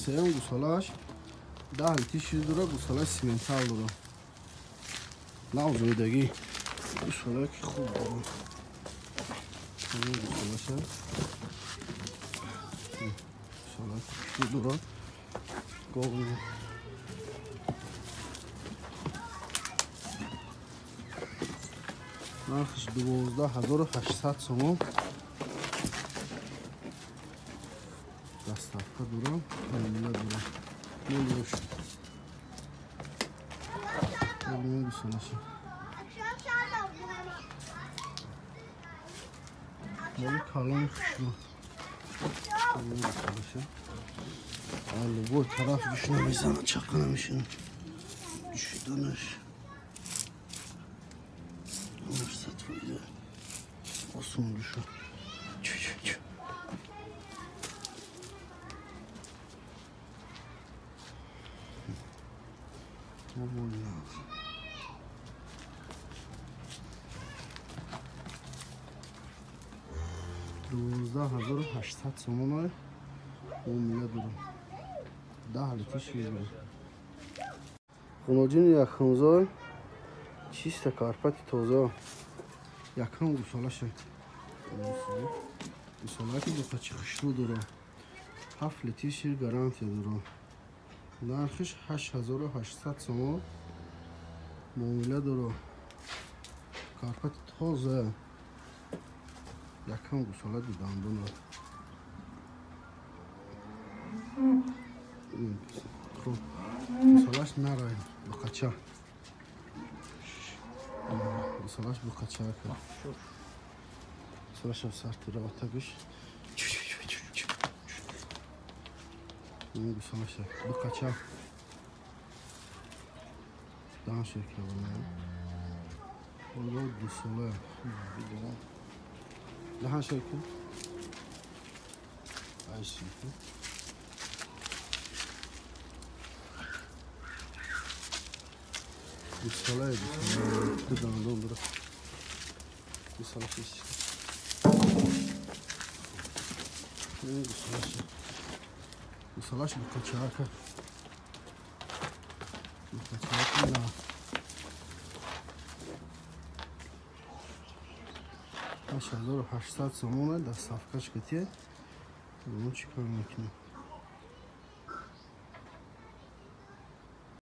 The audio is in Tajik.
Сеюм гусолааш 10 литр шир дора, гусолаи симентал дора. Навзоидагӣ гусолае ки хуб дора. Гусолаша гусолаи хуб дора. Гов нархش 12800 сомон. Доставка дорам, муомила дорам. Мелиош. Мелион гусолаша. Моли калони хушрӯ. Гусолаша. Любой тараф гӯш намезанад, чақа намешинад. Ҷушиданаш. 100%. Осон ҷуша. Чу-чу-чу. 12800 сомон муомила дорам. 10 литр шир дорам. Хуноҷини якҳамзой чиста карпати тоза. Якам гусолаша. Гусолаки бухачи хушрӯ дора. 7 литр шир гарантия дора. Нархиш 8800 сомон муомила дора. Карпати тоза. Якам гусола дандона. Хуб, гусолаш нарай бухача. Гусолаш бухача. Гусолаш сарти раватагиш. Гусолаш бухача. Дан ширкавана. Оло гусола. Даҳан ширка. Ай ширка. Гусола ду дандон дора. Гусолаш гусолаш. Гусолаш бухачака. Бухачака на. 8800 сомона доставкаш катия. Ну чӣ кор мекунем?